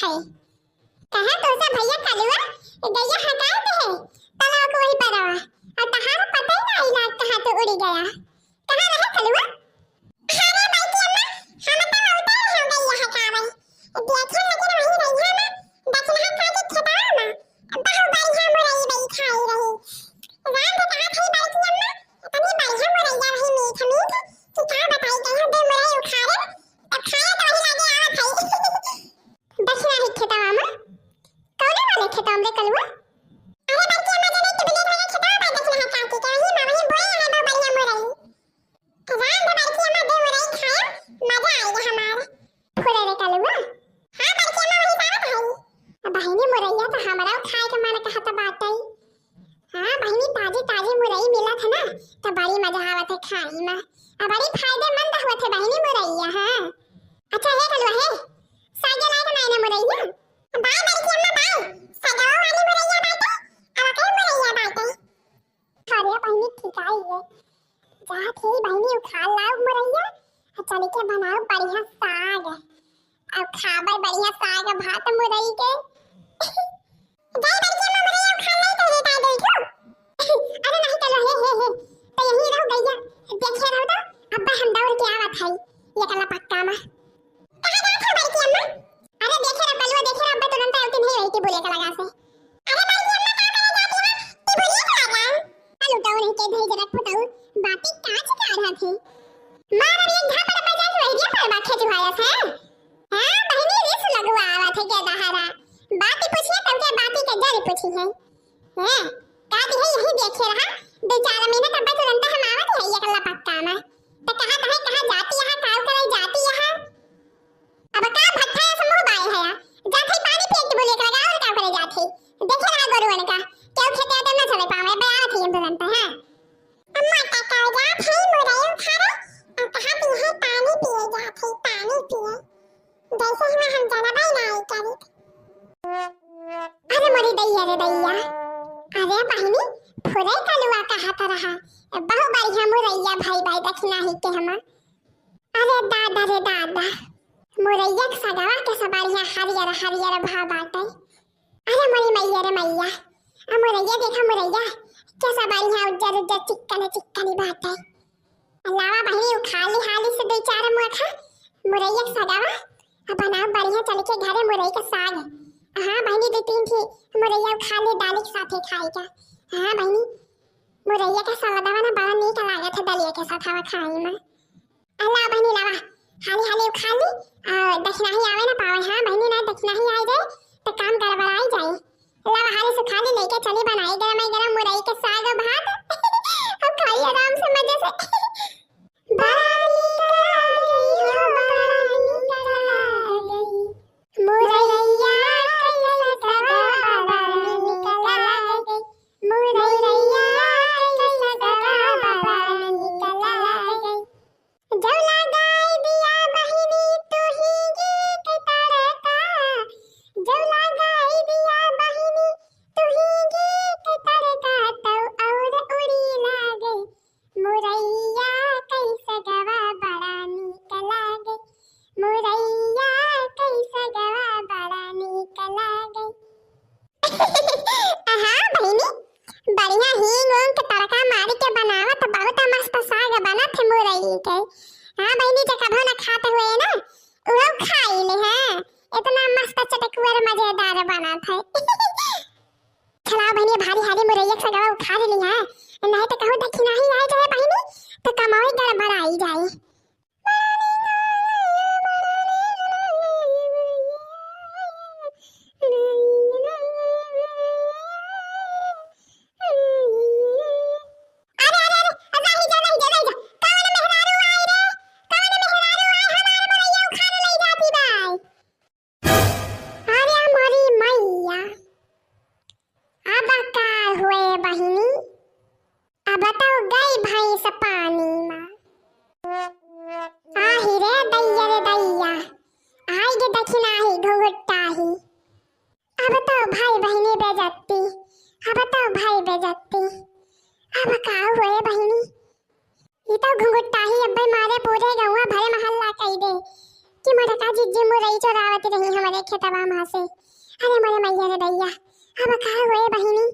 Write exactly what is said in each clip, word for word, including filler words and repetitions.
कहा तो सब भैया कलुआ गैया हटाए दे है तलाव के वही परवा, और तहार पता ही ना इलाज कहाँ तो उड़ी गया। कहाँ रहे कलुआ? अरे बड़की अम्मा, हम तो उतर हो गई यहाँ कावन। देखे लगे वही रहिया ना, दक्षिणा खा के खेतवा में। बहुत बढ़िया मुरई बई खाई रही। राम के कहा थी बड़की अम्मा, इतनी बढ़िया मुरैया रही मीठ मीठ, कि का बताई गई हम दो मुरई उखाड़े, तब खाए तो वही लगे आवत है। दक्षिणा ही खेतवा में? कौने वाले खेतवा में रे कलुआ? अरे बड़की अम्मा जने के बिलेट वाले खेतवा में दक्षिणा चाची के, वही में वही बोए है बहुत बढ़िया मुरई। राम बड़की अम्मा दो मुरई खाए, मजा आएगा हमार। फुरे रे कलुआ। हाँ बड़की अम्मा वही बात है। अब बहिनी मुरैया तो हमरा खाए के मन कहत बाटे। हाँ बहिनी ताजी ताजी मुरई मिलत है ना, तो बड़ी मजा आवत है खाई में। अब बड़ी फायदेमंद होत है बहिनी मुरैया, हाँ। अच्छा हे कलुआ हे, सागे लाए के नाई ना मुरैया? बाय बड़की अम्मा बाय, सगवा वाली मुरैया बाटे, अब कई मुरैया बाटे। अरे बहिनी, ठीक आई है। जात ही बहिनी उखाड़ लाओ मुरैया, आ चल के बनाओ बढ़िया साग। अब खाबर बढ़िया साग भात मुरई के। जाई बड़की अम्मा मुरैया उखाड़ लाई तो ये ताई दई क्यों? अरे नहीं चलो, हे, हे, हे। तो यहीं रहो गैया, देखे रहो तो, अब हम दौड़ के आवत है, ये कला पक्का मा। कहाँ जात हो बड़की अम्मा? अरे देखे रे बलुआ, देखे रे, अब्बे तुरंत आउती नहीं रही टिबुलिया के लगा से। अरे बड़की अम्मा का करे जाती है? टिबुलिया के लगा? चल उठाओ नहीं के धई जरक फुटाऊ, बाती काच का रहा थे। मार अब एक झापड़ बजा के वही पर बाखे चुहाया से। हाँ, बहिनी रिस लगुआ आवा थे के दहारा। बाती पूछिए तब के बाती के जल पूछी है। हैं? का दी है यही देखे रहा, दो चार महीने तब तुरंत हम आवत है ये कला पक्का मा। तो कहा कहे, कहा जाती यहाँ, काव करे जाती यहाँ। अब का भट्ठा या समूह बाए है? जात है पानी पिए के बोले के लगा और का करे जात है? देखे रहा गोरुअन का, क्यों खेते आते ना चले पावे, बे आवत है हम तुरंत, हाँ। अम्मा का का जात है मुरई उखाड़े, और कहा दी है पानी पिए जात है, पानी पिए। जैसे हम, हम जनबे नहीं करी। अरे मोरी दैया रे दैया, अरे बहिनी, फुरे कलुआ कहत रहा, बहुत बढ़िया मुरैया भाई भाई दक्षिणा ही के हमा। अरे दादा रे दादा, मुरैया के सगवा के सबरिया हरियर हरियर भा बाटे। अरे मोरी मैया रे मैया, आ मुरैया देखा मुरैया, के सबरिया उज्जर उज्जर चिक्कन चिक्कन बाटे। लावा बहिनी उखाड़ ली हाली से दो चार मुखा मुरैया के सगवा, आ बनाओ बढ़िया चल के घरे मुरई के साग। हाँ बहिनी दो तीन ठी मुरैया उखाड़ ली दाली के साथे खाए का। हाँ बहिनी मुरैया के सलादवा ना बड़ा नीक लागत है दलिया के साथ हवा खाए में। आ लावा बहिनी लावा, हाली हाली उखाड़ ली, आ दक्षिणाही आवे ना पावे। हाँ बहिनी ना दक्षिणाही आ जाए तो काम गड़बड़ाई जाए। लावा हाली सुखाली लेके चली बनाई गरम गरम मुरई के साग और भात। अब खाई आराम से मजे से। बड़ा नीक लागई हो, बड़ा नीक लागई। मुरैया कइसे बड़ा नीक लागई। मुरैया कइसे बड़ा नीक लागई। जब लगाई दिया बहिनी तू ही गीत तड़का, जब लगाई दिया बहिनी तू ही गीत तड़का, तब और उड़ी लागई। मुरैया कइसे गवा बड़ा नीक लागई, मुरैया कइसे गवा बड़ा नीक लागई। हाँ बहिनी, बढ़िया हींग ऊंग के तड़का मारी के बनावत बहुत मस्त साग बनत है मुरई के। हाँ बहिनी, जे कभो न खात हुए ना, उहो खाई ले हैं। इतना मस्त चटकुअर मजेदार बनत है। चला बहिनी, भारी हाली मुरैया के सगवा उखाड़ ली है, नहीं तो कहूँ दक्षिणाही आ जाए बहिनी, तो कमाई गड़बड़ाई जाए। अरे, अरे, अरे, अरे, रही जा, रही जा, रही जा। कौन मेहरारू आई रे? कौन मेहरारू आई? हमार मुरैया उखाड़ ले जाती बाई। अरे मोरी मैया, अब का हुए बहिनी? अब तो गई भैंस पानी मा। आही रे दैया रे दैया, आई गे दक्षिणाही घुघुट्टाही। अब तो भाई बहिनी बेजत्ती, अब तो भाई बेजत्ती। अब का हुए बहिनी? ई तो घुघुट्टाही अब्बे मारे पूरे गौवा भरे महल्ला कई दे। कि मोटका जिज्जी मुरई चोरावत रही हमरे खेतवा मा से। अरे मोरे मइया रे दैया, अब का होए बहिनी?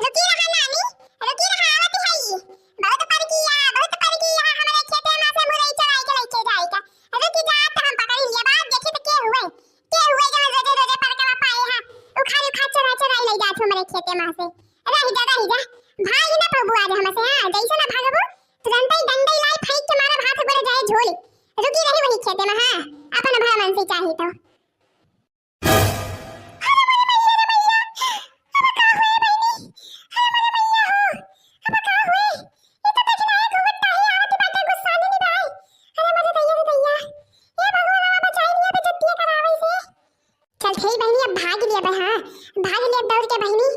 रुकी रहा नानी, रुकी रहा, आवत हई। बहुत परकिया, बहुत परकिया, हमरे खेते मा से मुरई चोराई के लइके जाई का। रुकी जा, त हम पकड़ी लिया, बाद देखी त के हुए, के हुए जवन रोजे रोजे परकवा पाए हैं, उखाड़ उखाड़ चोरा चोराई लइ जात हमरे खेते मा से। रही जा, रही जा, भाग ही ना पबू आज हमसे, हाँ, जैसे ना भागबू, तुरंते ही डंडे लाई फेंक के मारब, हाथ गोड़ जाए झोली। रुकी रही वही खेते मा, हाँ, अपन भला मनसी चाही तो। अरे मोरे मइया रे मइया, अब का होए बहिनी? अरे मोरे मइया हो, अब का होए? ये तो देखी ना, एक घुघुट्टा ही आवत बाटे, गुस्सा नहीं निभाए। अरे मोरे दैया रे दैया, ये भगवान बचाई लिया बेइज्जती करावे से। चल ठीक बहिनी, अब भाग लिया बे, हाँ, भाग लिया दौड़ के बहिनी,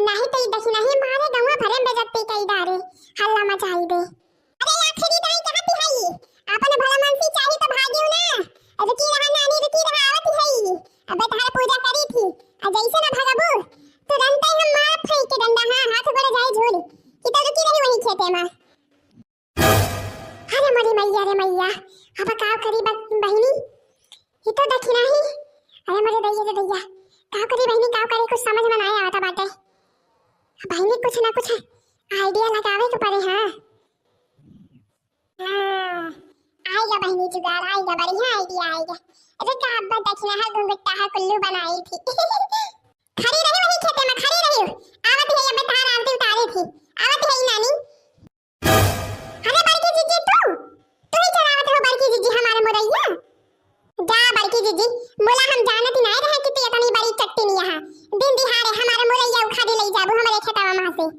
नाही तो ई देखी नाही मारे गौवा भरे में बेइज्जती कई डारे, हल्ला मचाई दे। अरे आखिरी दाई कहाँ ती हई? आपन भला मनसी चाही त भागियो ना। रुकी रहा नानी, रुकी रहा, आवत हई। अबे तहार पूजा करी थी। आ जैसे ना भगबू, तुरंते हम मार फेंक के डंडा, हाँ, हाथ गोड़ जाए झूल। कि तो रुकी रही वही खेते मा। अरे मोरी मइया रे मइया, अब का करी ब-, बहिनी? ये तो देखी नाही। अरे मोरे दैया रे दैया, का करी बहिनी, का करी, कुछ समझ में नाही आवता बाटे। बहिनी कुछ ना कुछ idea लगावे के पड़े, हाँ। हाँ, आइगा बहिनी जुगाड़, आइगा, बढ़िया idea आइगा। अरे का अब्बा दखिना है, घुंघटा है, कुल्लू बनाई थी। खड़ी रही वही खेते मा, खड़ी रही। आवत है, अबे तार आरती उतारी थी। आवत है नानी। अरे बड़की जिज्जी तू, तू ही चरावत हो बड़की जिज्जी हमारे मुरैया। जा बड़की जिज्जी, मोला हम जानत ही नाय रहे कि तू इतनी बड़ी चट्टिनिया है। दिन दिहाड़े हमारे मुरैया उखाड़ी लई जाबू हमरे खेतवा मा से।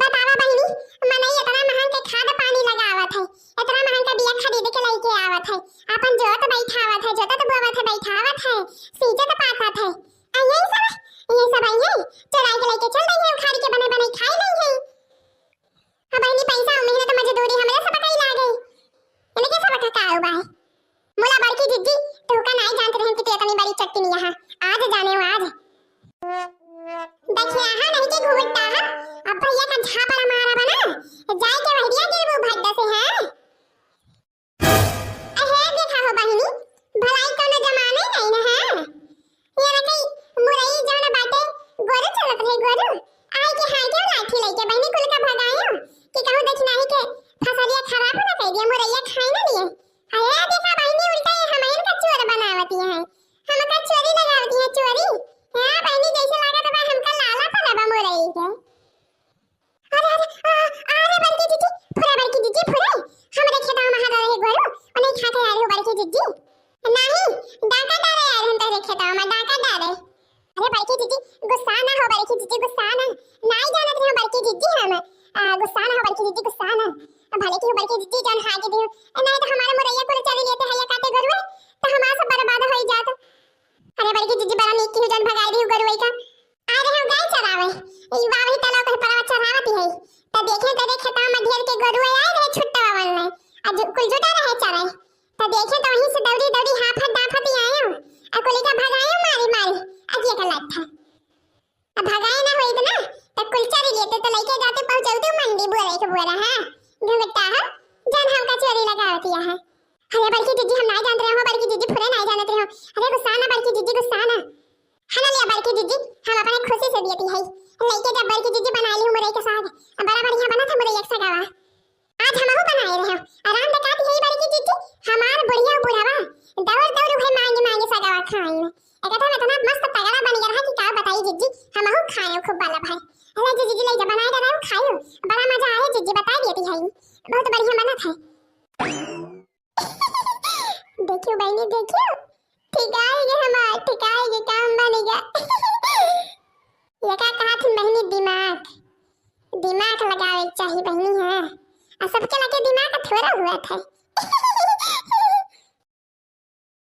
बतावा बहिनी, मनई इतना महंग के खाद पानी लगावत है, इतना महंग के बिया खरीद के लइके आवत है, अपन जोत बैठावत है, जोतत बोवत है, बैठावत है, सींचत पाथत है। आ यही सब, यही सब आई है, चोराई के लइके चल रही है, उखाड़ी के बने बने खाई रही है। अब बहिनी पैसा और मेहनत मजदूरी हमरे सब कई लागे। इनके सब का का उबा है? मुला बड़की जिज्जी, तू का नाई जानत रहन कि तू इतनी बड़ी चट्टिनिया है। आज जाने हो आज। देखिया हा नहीं के घुघुट्टा हा, अब भैया का झापड़ा मारा बना, जाए के वहरिया गिरबू भड्डा से है। अहे देखा हो बहिनी, भलाई कौनो जमाने नहीं ना है। ये ना कई मुरई जौन बाटे, गोरू चलत रहे गोरू, आए के हाय के लाठी लेके बहिनी कुल का भगायो कि कहूँ देखी नाही के फसलिया खराब ना कर दिया, मुरैया खाए ना लिए। अरे देखा बहिनी, उल्टा ये हमइन का चोर बनावती है, हमका चोरी लगावती है चोरी। हाँ बहिनी, जैसे लागत बा हमका लाला पड़ा बा मुरई के। अरे, अरे, आ, अरे बड़की जिज्जी, फुरे बड़की जिज्जी, फुरे। हमरे खेतवा मा रहे गोरू, उन्हें खा के आए हो बड़की जिज्जी। नाही, डाका डारे आए हम तोहरे खेतवा मा, डाका डारे। अरे बड़की जिज्जी, गुस्सा ना हो बड़की जिज्जी, गुस्सा ना। नाही जानत रहे बड़की जिज्जी हम। आ, गुस्सा ना हो बड़की जिज्जी, गुस्सा ना। अब भले की हो बड़की जिज्जी जान हागे दियो। ए, नाही तो हमारे मुरैया कुल चली लेते हैं ये काटे गोरुए, तो हमारा सब बर्बाद हो ही जात। अरे बड़की जिज्जी बड़ा नीक की हो जान भगाई दियो गोरुए का। आ रहे हो गाय चरावे। ई बाबरी तलाव के परवा चरावती है। त देखे तेरे खेतवा मा ढेर के गोरुआ आए रहे छुट्टा बावन में। आ जु-, कुल जुटा रहे चराए। त देखे त वहीं से दौड़ी दौड़ी हाफत डाफत ही आए हो। आ कुली का भगाए मारी मारी। आ ये का लात था। अब भगाए ना होइत ना, त कुल चरी लेते त लइके जाते पहुँचौते मंडी बोरे के बोरा, हाँ। घुंघटा हो, जान हमका चोरी लगावतिया है। अरे बड़की जिज्जी हम नाई जानत रहे हो, बड़की जिज्जी फुरे नाई जानत रहे हो। अरे गुस्सा ना बड़की जिज्जी गुस्सा ना। हना लिया बड़की जिज्जी, हम अपने खुशी से दियती है। लइके जब बड़की जिज्जी बना ली मुरई के साग, बड़ा बढ़िया बना था मुरई एक सगावा। आज हमहू बनाए रहे हो। आराम से कहती है बड़की जिज्जी, हमार बुढ़िया बुढ़वा दौड़ दौड़ उहे मांगे मांगे सगावा खाए में। एक तो इतना मस्त तगड़ा बन गया रहा कि का बताई जिज्जी, हमहू खाए खूब वाला भाई। अरे जिज्जी ले जा बनाए रहे हो खायो, बड़ा मजा आए जिज्जी, बताई दियती है, बहुत बढ़िया बना था। देखियो बहिनी, देखियो, ठिकाई गे हमार, ठिकाई गे, काम बन गया। ये का कहा थी बहिनी, दिमाग, दिमाग लगावे के चाही बहिनी, हाँ। आ सबके लगे दिमाग थोड़ा हुआ था।